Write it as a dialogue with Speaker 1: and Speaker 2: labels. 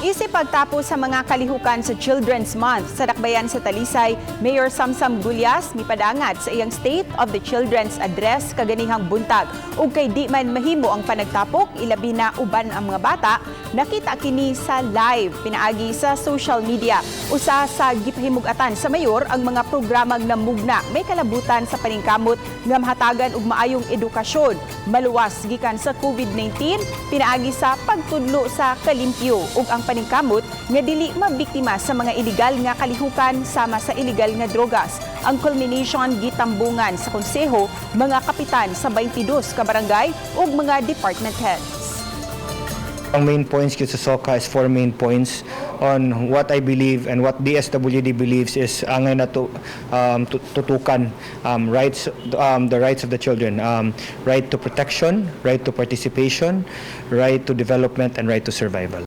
Speaker 1: Isip pagtapos sa mga kalihukan sa Children's Month sa Dakbayan sa Talisay, Mayor Samsam Gullas mipadangat sa iyang State of the Children's Address kaganihang buntag. Ug kay di man mahimo ang panagtapok, ilabi na uban ang mga bata, nakita kini sa live pinaagi sa social media. Usa sa gipahimug-atan sa mayor ang mga programang namugna may kalabutan sa paningkamot nga mahatagan og maayong edukasyon, maluwas gikan sa COVID-19 pinaagi sa pagtudlo sa kalimpyo ug ang paningkamot nga dili mabiktima sa mga illegal nga kalihukan sama sa illegal nga drogas. Ang culmination gitambungan sa konseho, mga kapitan sa 22 ka barangay ug mga department heads.
Speaker 2: Ang main points gyud sa SOCA is four main points on what I believe and what DSWD believes is angay nato tutukan rights, the rights of the children, right to protection, right to participation, right to development and right to survival.